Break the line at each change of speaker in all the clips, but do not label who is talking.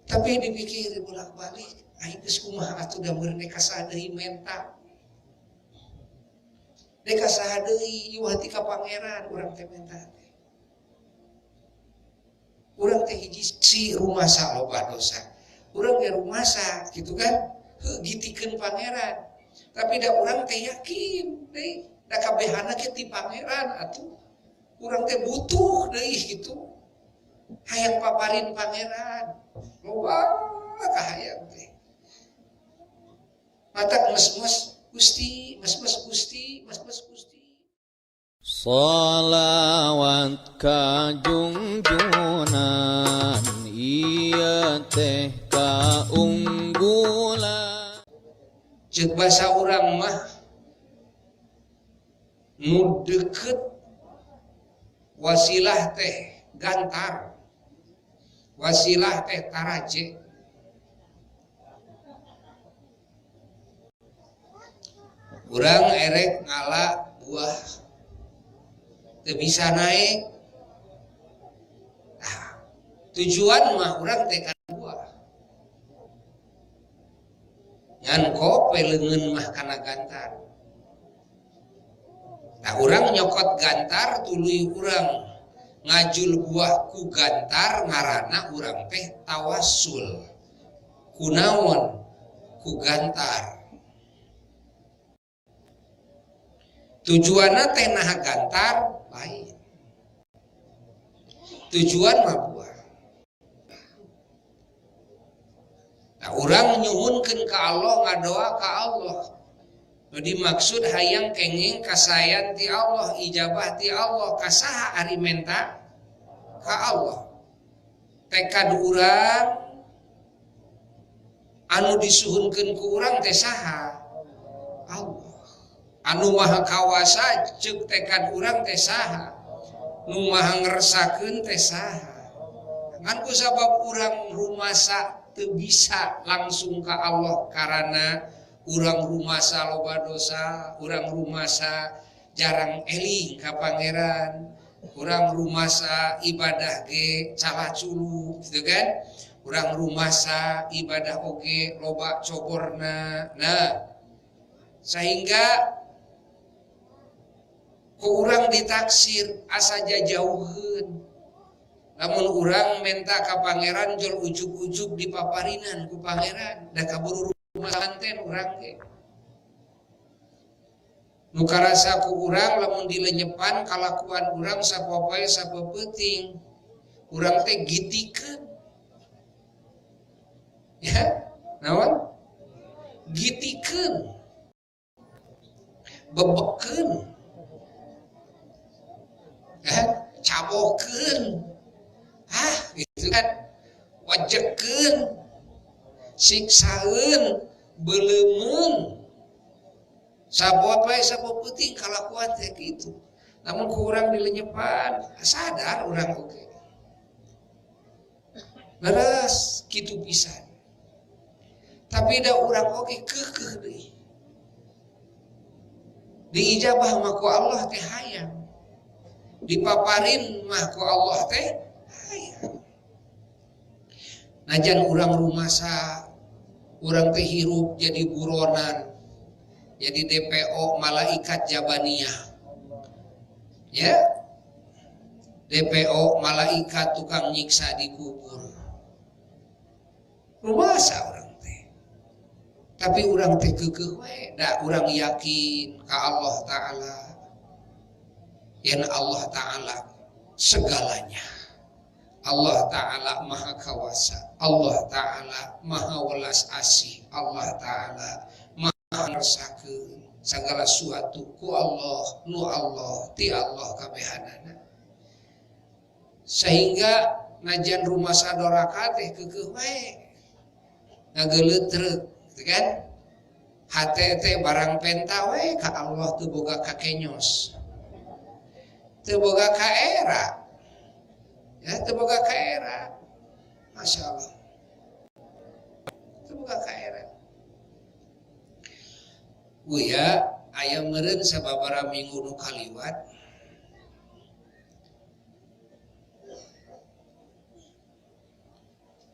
Tapi dipikir bolak-balik, aing geus kumaha atuh da meureun ka saha deui menta. Dek ka saha deui iwah ti ka pangeran urang teh menta teh. Urang teh hiji si rumasa loba dosa. Urang ge rumasa gitu kan? Heuh gitikeun pangeran. Tapi da urang teh yakin deui da kabehana ge ti pangeran atuh. Urang teh butuh deui gitu. Hayang paparin pangeran. Loba kahayang teh. Matak mes-mes Gusti, mes-mes Gusti, mes-mes Gusti.
Salawat ka junjunan ieu teh kaunggulan.
Ceuk basa urang mah nu deukeut wasilah teh gantar, wasilah teh taraje. Urang erek ngala buah teu bisa naik. Nah, tujuan mah urang teh kana buah. Ngan kope leungeun mah kana gantar. Nah, urang nyokot gantar tuluy urang ngajul buah ku gantar ngaranna urang teh tawassul. Kunaon? Ku gantar. Tujuanna teh naha gantar lain. Tujuan mah buah. Nah, urang nyuhunkeun ka Allah, ngadoa ka Allah. Nu dimaksud hayang kenging kasayan ti Allah, ijabah ti Allah, ka saha ari menta? Ka Allah. Tekad urang anu disuhunkeun ku urang teh saha? Allah. Anu maha kawasa ceuk tekad urang teh saha? Nu maha ngersakeun teh saha? Ngan ku sabab urang rumasa teu bisa langsung ka Allah karana urang rumasa loba dosa, urang rumasa jarang eling ka pangeran, urang rumasa ibadah ge calaculu gitu kan? Urang rumasa ibadah oge loba coborna. Nah, sehingga ku urang ditaksir asa jajauheun. Lamun urang menta ka pangeran jol ujug-ujug dipaparinan ku pangeran, da kaburu rumah manten urang ge. Nu karasa ku urang lamun dilenyepan kalakuan urang sapopoe sapeuting, urang teh gitikeun. Ya, naon? Gitikeun. Bebekeun. Cabokeun. Hah, gitu kan? Wajekeun. Siksaeun, beleumeun. Sapopoe sapeuting kalakuan teh kitu. Lamun ku urang dilenyepan, sadar urang oge. Leres kitu pisan. Tapi da urang oge keukeuh deui. Diijabah mah ku Allah teh hayang. Dipaparin mah ku Allah teh hayang. Najan urang rumasa, urang teh hirup jadi buronan, jadi DPO malaikat Jabaniyah. Ya. DPO malaikat tukang nyiksa di kubur. Rumasa urang teh. Tapi urang teh keukeuh we, da urang yakin ka Allah Ta'ala. Yen Allah Ta'ala segalanya. Allah Ta'ala Maha Kawasa, Allah Ta'ala Maha Welas Asih, Allah Ta'ala Maha Ngersakeun segala suatu ku Allah, nu Allah, ti Allah kabehanana. Sehingga najan rumah sadoraka teh keukeuh wae ngageuleutrek, gitu kan? Hate teh barang penta we ka Allah teu boga kakenyos, teu boga kaera. Ya, teu boga kaera. Masya Allah. Teu boga kaera. Uya aya meureun sababaraha minggu nu kaliwat.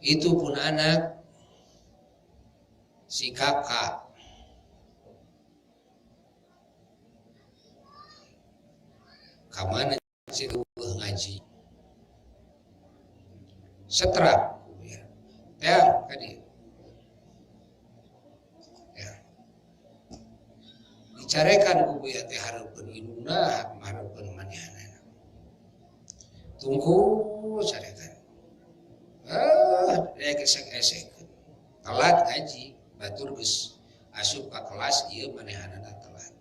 Itu pun anak si kakak. Kamana si ngaji. Setrap ya. Ya, tadi. Ya. Dicarekan ku Buya teh hareupeun indungna, hareupeun manehanana. Tungku carekan. Esek-esek. Telat ngaji, batur geus asup ka kelas ieu manehanana telat.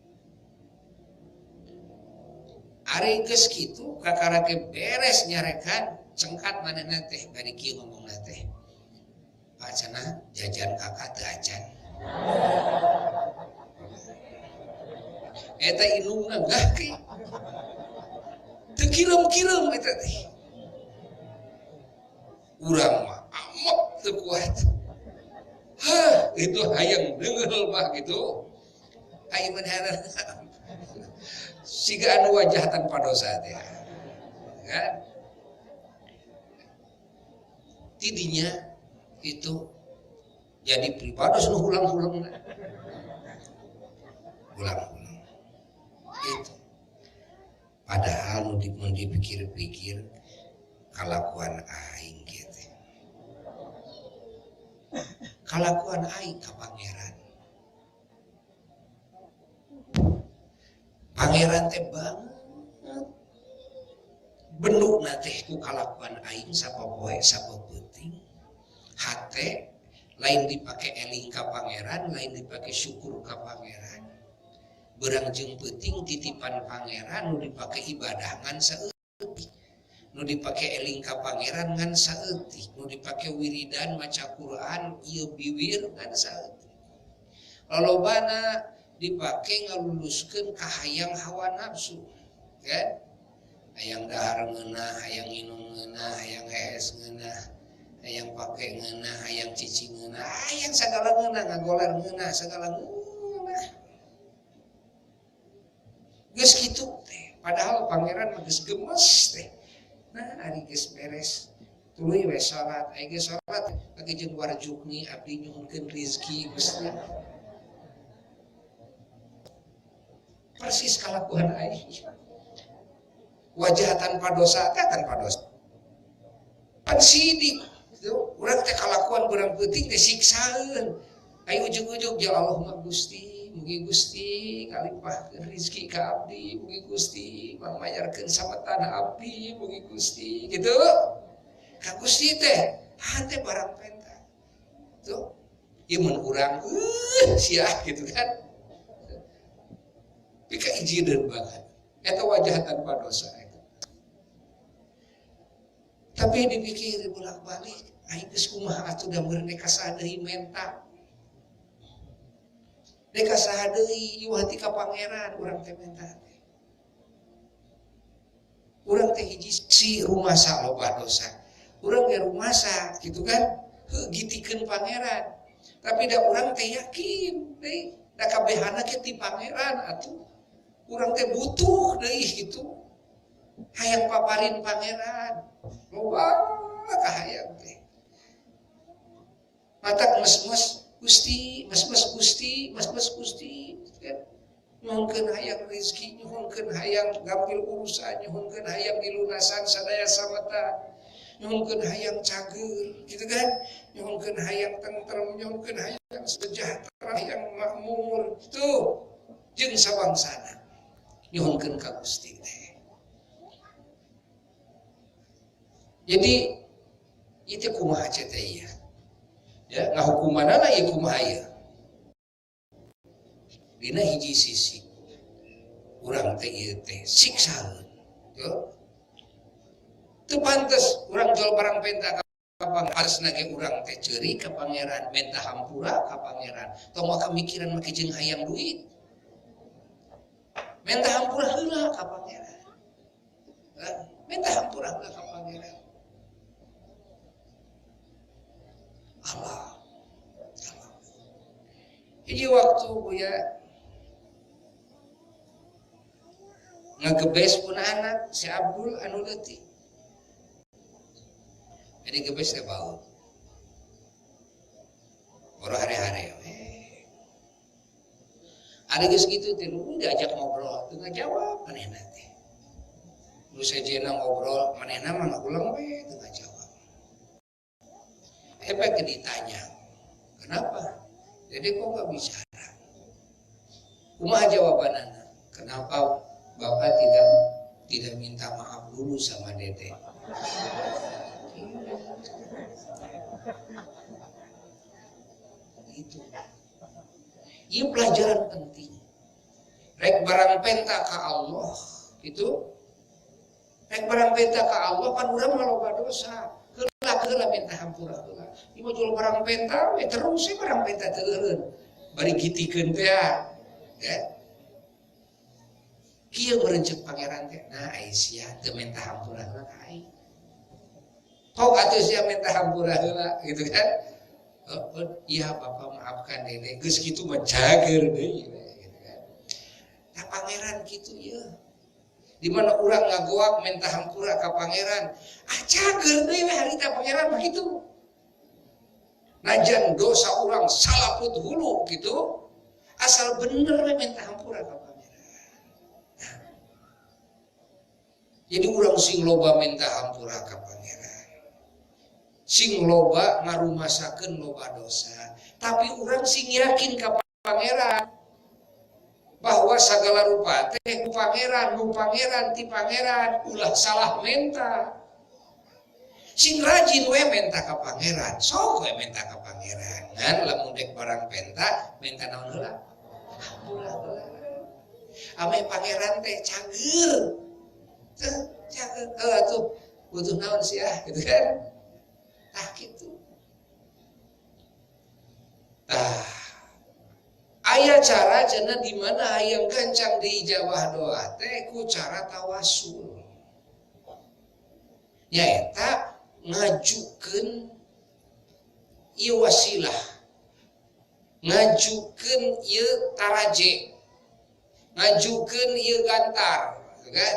Ari geus kitu kakara ge beres nyarekan cengkat manehna teh bari kieu ngomongna teh. Pak cenah jajan kakak teu acan. Eta indungna gah ke. Teu kireum-kireum eta teh. Urang mah amek teu kuat. Hah, itu hayang deungeul mah gitu. Ai manehna siga anu wajah tanpa dosa teh. Kan? Tidinya itu jadi pribados nu hulang-hulang. Hulang-hulang. Itu. Padahal nu dipikir-pikir kalakuan aing gitu. Kalakuan aing ka pangeran. Pangeran teh banget. Benukna teh ku kalakuan aing sapopoe sapeuting. Hate lain dipake eling ka pangeran, lain dipake syukur ka pangeran. Berang jeung peuting titipan pangeran nu dipake ibadah ngan saeutik. Nu dipake eling ka pangeran ngan saeutik, nu dipake wiridan maca Quran ieu biwir ngan saeutik. Lolobana dipake ngaluluskeun kahayang hawa nafsu, kan? Hayang dahar ngeunah, hayang nginum ngeunah, hayang hees ngeunah, hayang pake ngeunah, hayang cicing ngeunah, hayang sagala ngeunah, ngagoler ngeunah, sagala ngeunah. Geus kitu teh, padahal pangeran mah geus gemes teh. Nah, ari geus beres tuluy we salat, ari geus salat lagi jeung warjukni abdi nyuhunkeun rezeki Gusti. Persis kalakuan aing. Wajah tanpa dosa teh tanpa dosa. Pan sidik urang teh kalakuan urang peuting teh siksaeun. Ayo ujug-ujug ya Allah mah Gusti, mugi Gusti ngalimpahkeun rezeki ka abdi, mugi Gusti mangmayarkeun sametan abdi, mugi Gusti gitu. Ka Gusti teh hate barang penta. Tuh, ieu mun urang sia gitu kan. Pika ijineun banget. Eta wajah tanpa dosa eta. Tapi dipikir bolak-balik, aing geus kumaha atuh da meureun ka saha deui menta. Deka saha deui ieu hati ka pangeran urang teh menta teh. Urang teh hiji si rumasa loba dosa. Urang ge rumasa gitu kan, heuh gitikeun pangeran. Tapi da urang teh yakin deui da kabehana ge ti pangeran atuh. Urang teh butuh deui gitu. Hayang paparin pangeran. Loba kahayang teh. Matak mes-mes Gusti, mes-mes Gusti, mes-mes Gusti, kan? Nyuhunkeun hayang rezeki, nyuhunkeun hayang gampil urusan, nyuhunkeun hayang dilunasan sadaya samata, nyuhunkeun hayang cageur, gitu kan? Nyuhunkeun hayang tentrem, nyuhunkeun hayang sejahtera, hayang makmur, gitu. Jeung sabangsana nyuhunkeun ka Gusti teh. Jadi itu kumaha teh ieu? Ya, ngahukumanana ieu kumaha ieu? Dina hiji sisi urang teh ieu teh siksaeun. Tuh. Teu pantes urang jual barang penta ka pangeran, pantes ge urang teh ceuri ka pangeran, menta hampura ka pangeran. Tong waka mikiran make jeung hayang duit. Menta hampura heula ka pangeran. Menta hampura heula ka pangeran. Allah. Allah. Hiji waktu Buya ngagebes pun anak si Abdul anu leutik. Jadi gebes teh bau. Boro hare-hare we. Ada geus kitu teh nu diajak ngobrol teu ngajawab manehna teh. Nu sejenna ngobrol manehna mah ngagulang we teu ngajawab. Efek ditanya, kenapa? Jadi kok nggak bicara? Kumaha jawabanana? Kenapa Bapak tidak minta maaf dulu sama Dede? Itu. Ini pelajaran penting. Rek barang penta ka Allah, itu. Rek barang penta ka Allah kan urang mah loba dosa. Heula minta hampura heula. Ieu mah jual barang penta we terus we barang penta teu eureun. Bari gitikeun teh ya. Kieu meureun pangeran teh, nah Aisyah teu minta hampura heula ka aing. Kok atuh sia minta hampura heula gitu kan? Oh, iya Bapak maafkan Dede. Geus kitu mah jager deui gitu kan. Tah pangeran kitu ieu. Di mana urang ngagoak minta hampura ka pangeran, ah cager deui we harita pangeran mah kitu. Najan dosa urang salaput hulu gitu, asal bener we minta hampura ka pangeran. Nah, jadi urang sing loba minta hampura ka pangeran, sing loba ngarumasakeun loba dosa, tapi urang sing yakin ka pangeran bahwa segala rupa teh ku pangeran, nu pangeran ti pangeran, ulah salah menta. Sing rajin we menta ka pangeran, sok we menta ka pangeran. Ngan lamun dek barang penta, menta naon heula? Hampura heula. Ame pangeran teh cager. Teh cager heuh atuh butuh naon sia gitu kan. Tah kitu. Tah aya cara cenah di mana hayang gancang diijabah doa teh ku cara tawasul. Nyaeta ngajukeun ieu wasilah, ngajukeun ieu taraje, ngajukeun ieu gantar, kan?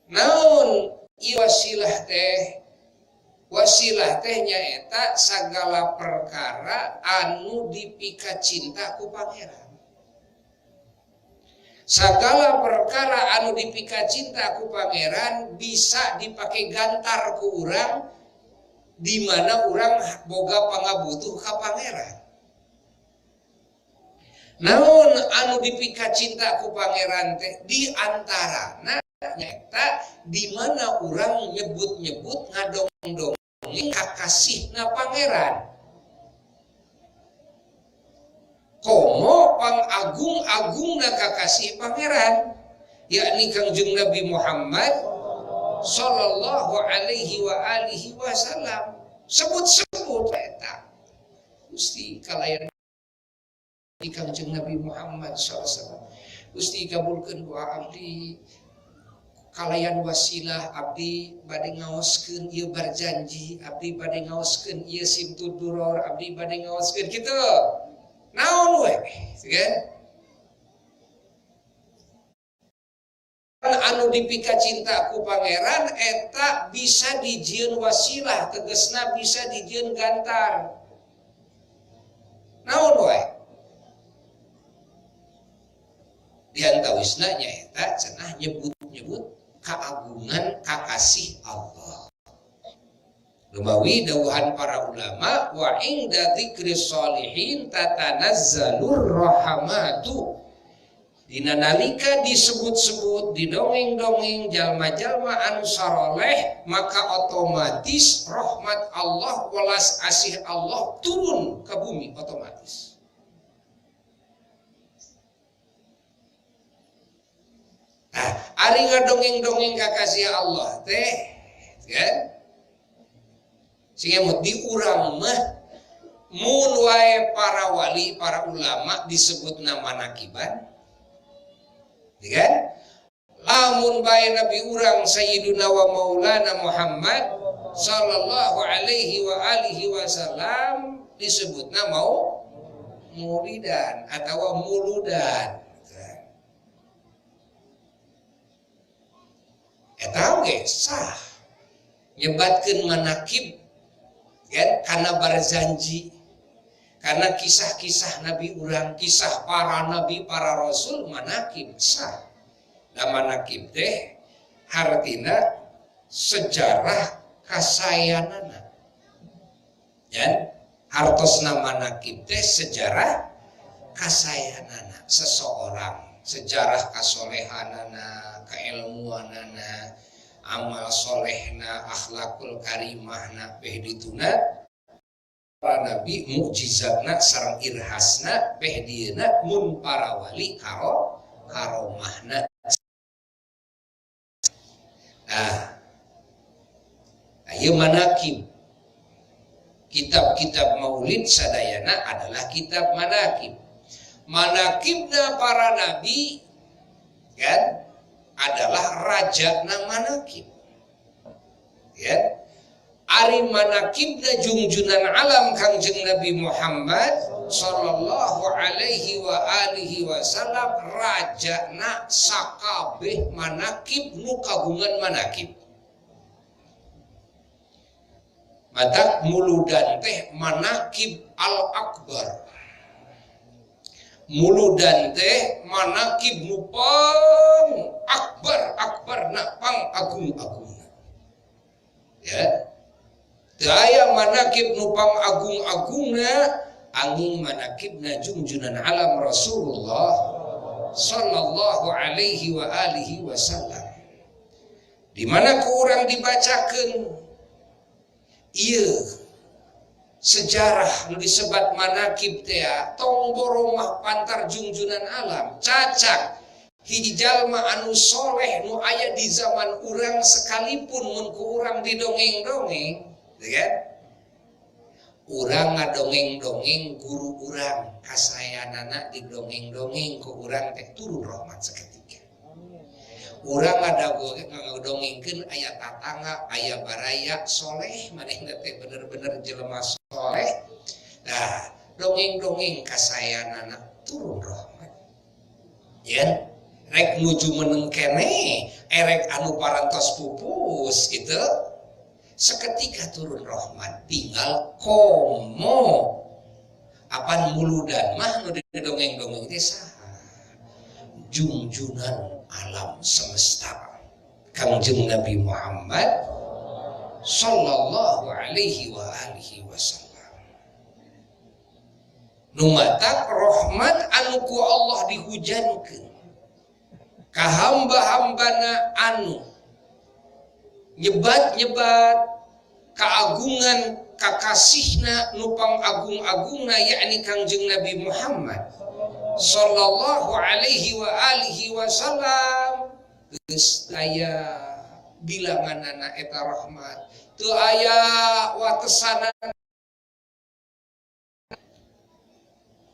Naon ieu wasilah teh? Wasilah teh nyaeta sagala perkara anu dipika cinta ku pangeran. Sagala perkara anu dipika cinta ku pangeran bisa dipake gantar ku urang di mana urang boga pangabutuh ka pangeran. Naon anu dipika cinta ku pangeran teh di antarana nyaeta di mana urang nyebut-nyebut ngadong-dong kakasihna pangeran. Komo pangagung-agungna kakasih pangeran, yakni Kangjeng Nabi Muhammad sallallahu alaihi wa alihi wasallam. Sebut-sebut eta Gusti kalayan Kangjeng Nabi Muhammad sallallahu alaihi wasallam. Gusti kabulkeun doa abdi kalayan wasilah abdi bade ngaoskeun ieu barjanji, abdi bade ngaoskeun ieu simtud duror, abdi bade ngaoskeun kitu. Naon we, kan? Anu dipika cinta ku pangeran eta bisa dijieun wasilah, tegesna bisa dijieun gantar. Naon we? Diantawisna nyaeta cenah nyebut-nyebut keagungan kakasih Allah. Lumawi dawuhan para ulama wa inda dzikri sholihin tatanazzalur rahmatu. Dina nalika disebut-sebut didongeng-dongeng jalma-jalma anu saroleh, maka otomatis rahmat Allah welas asih Allah turun ke bumi otomatis. Nah, ari ngadongeng-dongeng kakasih Allah teh, kan? Sing emot di urang mah mun wae para wali, para ulama disebut nama nakiban. Kan? Lamun bae nabi urang Sayyiduna wa Maulana Muhammad sallallahu alaihi wa alihi wasallam disebutna mau muridan atau muludan. Eta oge sah nyebatkeun manakib Kan karena barzanji, karena kisah-kisah nabi urang, kisah para nabi, para rasul manakib sah. Nah manakib teh hartina sejarah kasayanana. Ya, hartosna manakib teh sejarah kasayanana seseorang, sejarah kasolehanana, keilmuanana, amal solehna, akhlakul karimahna, beh dituna para nabi mukjizatna sareng irhasna beh dieuna mun para wali karomahna. Nah, ieu manakib. Kitab-kitab maulid sadayana adalah kitab manakib. Manakibna para nabi kan adalah rajana manakib. Ya. Ari manakibna jungjunan alam Kangjeng Nabi Muhammad sallallahu alaihi wa alihi wasallam rajana sakabeh manakib nu kagungan manakib. Matak muludan teh manakib al-akbar. Muludan teh manakib nu pang akbar akbar na pang agung agungna. Ya. Teu aya manakib nu pang agung agungna angin manakibna jungjunan alam Rasulullah sallallahu alaihi wa alihi wasallam. Di mana ku urang dibacakeun ieu sejarah nu disebat manakib teh tong boromah pantar jungjunan alam cacak hiji jalma anu soleh nu aya di zaman urang sekalipun mun ku urang didongeng-dongeng, kan? Urang ngadongeng-dongeng guru urang kasayanana didongeng-dongeng ku urang teh turun rahmat seketika. Urang ngadongengkeun aya tatangga, aya baraya soleh manehna teh bener-bener jelema soleh. Nah, dongeng-dongeng kasayanana turun rahmat. Ya, rek nuju meneng keneh, erek anu parantos pupus gitu. Seketika turun rahmat, tinggal komo. Apan muludan mah nu didongeng-dongeng teh saha? Jungjunan alam semesta Kangjeng Nabi Muhammad sallallahu alaihi wa alihi wasallam. Nu matak rahmat anu ku Allah dihujankeun ka hamba-hambana anu nyebat-nyebat keagungan kakasihna nu pangagung-agungna yakni Kangjeng Nabi Muhammad sallallahu alaihi wa alihi wasallam. Geus aya bilanganana eta rahmat, teu aya watesanana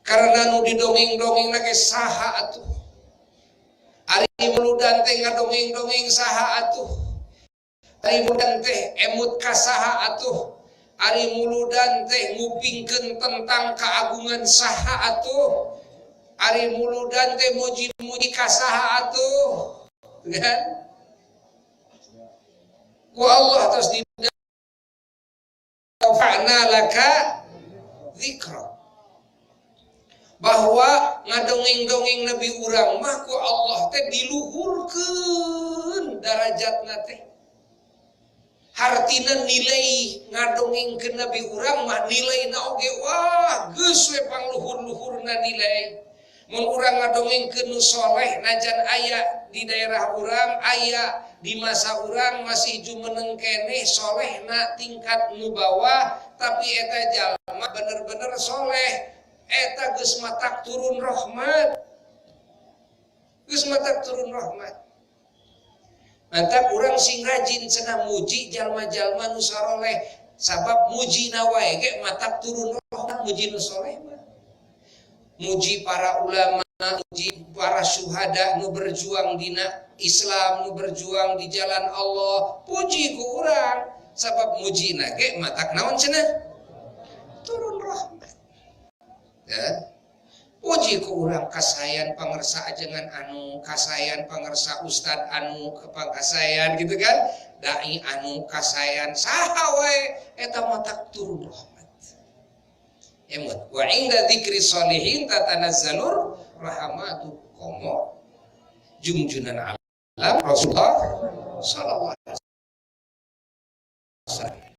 karena nu didongeng-dongengna ge saha atuh. Ari muludan teh ngadongeng-dongeng saha atuh. Ari muludan teh emut ka saha atuh. Ari muludan teh ngupingkeun tentang keagungan saha atuh. Ari muludan teh muji-muji ka saha atuh. Kan? Ku Allah terus didafa'na laka dzikra. Bahwa ngadongeng-dongeng Nabi urang mah ku Allah teh diluhurkeun darajatna teh. Hartina nilai ngadongengkeun Nabi urang mah nilaina oge wah geus we pangluhur-luhurna nilai. Mun urang ngadongengkeun nu soleh najan aya di daerah urang, aya di masa urang masih jumeneng keneh solehna tingkat nu bawah, tapi eta jalma bener-bener soleh, eta geus matak turun rahmat. Geus matak turun rahmat. Mantap urang sing rajin cenah muji jalma-jalma nu saroleh, sabab mujina wae ge matak turun rahmat muji nu soleh mah. Muji para ulama, muji para syuhada nu berjuang dina Islam, nu berjuang di jalan Allah, puji ku urang sabab mujina ge matak naon cenah turun rahmat. Ya. Puji ku urang kasayan pangersa ajengan anu, kasayan pangersa ustad anu, kepangkasayan gitu kan. Dai anu kasayan, saha wae, eta matak turun rahmat. Emut wa inda dzikri sholihin tatanazzalur rahmatu, komo jungjunan alam Rasulullah sallallahu.